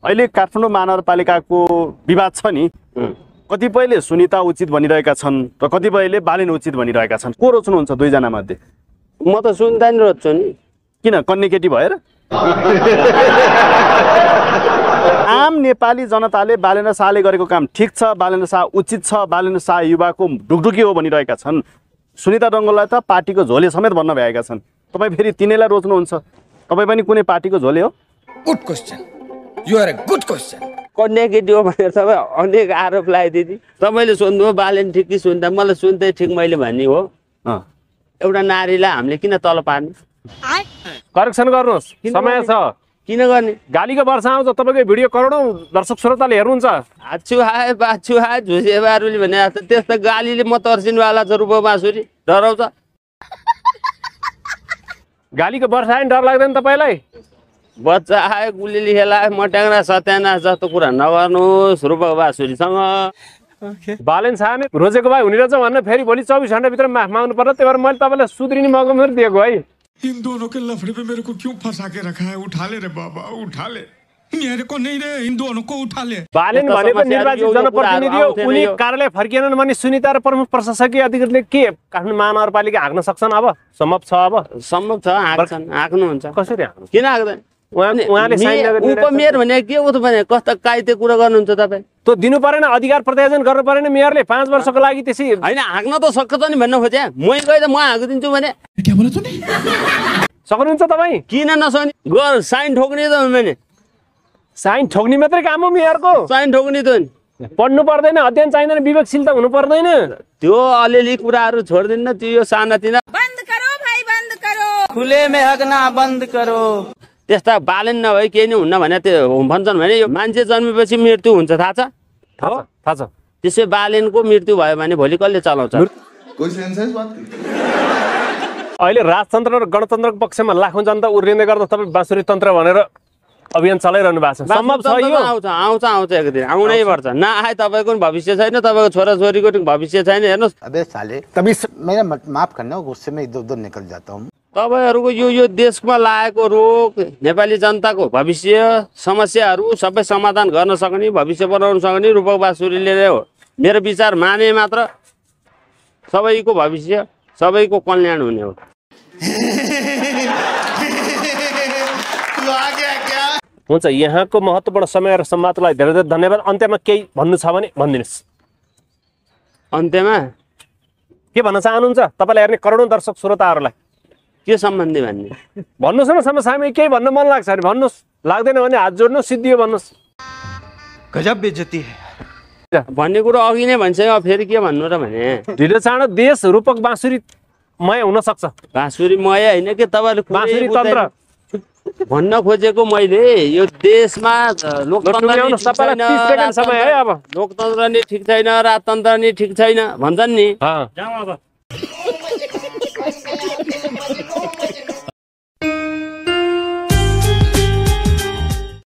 अहिले काठमाडौँ महानगरपालिकाको विवाद छ नि, कतिपयले सुनिता उचित भनिरहेका छन् र कतिपयले बालेन उचित भनिरहेका छन्। को रोज्नुहुन्छ दुईजना मध्ये? म त सुनिता नि रोज्छु नि। किन? कन्ने केटी भएर? आम नेपाली जनताले बालेन शाहले गरेको काम ठिक छ, बालेन शाह उचित छ, बालेन शाह युवाको ढुकढुकी हो भनिरहेका छन्। सुनिता डङ्गललाई त पार्टीको झोले समेत भन्न भएका छन्। तपाईँ फेरि तिनैलाई रोज्नुहुन्छ? तपाईँ पनि कुनै पार्टीको झोले हो? Good question, you are a good question. कन्या केटी हो भनेर तपाईँ अनेक आरोप लगाइदिदी। तपाईँले सोध्नुभयो बालेन ठिक कि सुनिता? मलाई सुनिता ठिक मैले भन्ने हो। एउटा नारीलाई हामीले किन तल पार्ने? करेक्सन गर्नुहोस्, समय छ। किन गर्ने? गालीको वर्षा आउँछ, तपाईँको भिडियो करोडौँ दर्शक श्रोताले हेर्नुहुन्छ। हाछु हाए बाछु हाए झुसे बारुली भने त्यस्तो गालीले म तर्सिनवाला छ। रूप बाँसुरी डराउँछ? गालीको वर्षा आयो डर लाग्दैन तपाईँलाई? बच्चा आयो गुलीले खेलायो मट्याङ्ग्रा सत्यानाश जस्तो कुरा नगर्नुहोस् रूप बाँसुरीसँग। बालेन शाह नै रोजेको भए हुने रहेछ भन्न फेरि भोलि 24 घन्टाभित्र माफ माग्नु पर्छ। त्यही भएर मैले तपाईँलाई सुध्रिने मौका मात्रै दिएको है। इन दोनों के लफड़े पे मेरे को क्यों फंसा के रखा है? उठा ले रे बाबा, उठा ले। मेरे को नहीं रे, इन दोनों को उठा ले। बालेन भनेको निर्वाचित जनप्रतिनिधि हो। उनी कार्यालय फर्किएनन् भने सुनिता र प्रमुख प्रशासकीय अधिकारीले के काठमाडौँ महानगरपालिका हाँक्न सक्छन्? अब सम्भव छ? अब सम्भव छ, हाँक्छन्। हाँक्नुहुन्छ? कसरी हाँक्नु? किन हाँक्दैन? उहाँले उपमेयर भने के हो त भने कस्तो काइते कुरा गर्नुहुन्छ तपाईँ? त्यो दिनु परेन, अधिकार प्रत्यायोजन गर्नु परेन मेयरले 5 वर्षको लागि? त्यसै होइन हाँक्न त सक्छ त नि भन्नु खोजे। मै गए त म हाँकिदिन्छु भने क्या बोला तूने? सक्नुहुन्छ तपाईँ? किन नसक्ने? गर साइन ठोक्ने त भने साइन ठोक्ने मात्रै काम हो मेयरको? साइन ठोक्ने त नि पढ्नु पर्दैन, अध्ययन चाहिँदैन, विवेकशीलता हुनु पर्दैन? त्यो अलिअलि कुराहरू छोडिदिनु न। त्यो सानातिना बन्द करो भाइ, बन्द करो। खुले में हगना बन्द करो। त्यस्ता बालेन नभए केही नै हुन्न भने त्यो भन्छन् भने यो मान्छे जन्मेपछि मृत्यु हुन्छ, थाहा छ? थाहा छ। त्यसै बालेनको मृत्यु भयो भने भोलि कसले चलाउँछ? अहिले राजतन्त्र र गणतन्त्रको पक्षमा लाखौं जनता उर्लिँदै गर्दा तपाईँ बाँसुरी तन्त्र भनेर अभियान चलाइरहनु भएको छ। सम्भव छ यो? आउँछ एक दिन, आउनै पर्छ। नआए तपाईँको भविष्य छैन, तपाईँको छोराछोरीको भविष्य छैन। हेर्नुहोस् अबे साले, तभी मेरा माफ करना, गुस्से में इधर उधर निकल जाता हूँ। तपाईँहरूको यो देशमा लागेको रोग, नेपाली जनताको भविष्य समस्याहरू सबै समाधान गर्न सक्ने, भविष्य बनाउन सक्ने रूपक बाँसुरीले नै हो। मेरो विचार माने मात्र सबैको भविष्य, सबैको कल्याण हुने हो। हुन्छ, यहाँको महत्त्वपूर्ण समय र संवादलाई धेरै धेरै धन्यवाद। अन्त्यमा केही भन्नु छ भने भनिदिनुहोस्। अन्त्यमा के भन्न चाहनुहुन्छ तपाईँलाई हेर्ने करोडौँ दर्शक श्रोताहरूलाई? के सम्बन्धी भन्ने भन्नुहोस् न। समसामयिक केही भन्न मन लाग्छ भने भन्नुहोस्, लाग्दैन भने हात जोड्नु, सिद्धियो भन्नुहोस्। गजब बेइज्जती है भन्ने कुरो अघि नै भनिसक्यो, फेरि के भन्नु र भने? ढिलो चाँडो देश रूपक बाँसुरीमय हुन सक्छ। बाँसुरीमय होइन कि तपाईँले बाँसुरी तन्त्र भन्न खोजेको मैले यो देशमा लोकतन्त्र समय है। अब लोकतन्त्र नि ठिक छैन, राजतन्त्र नि ठिक छैन भन्छन् नि। जाऊ अब।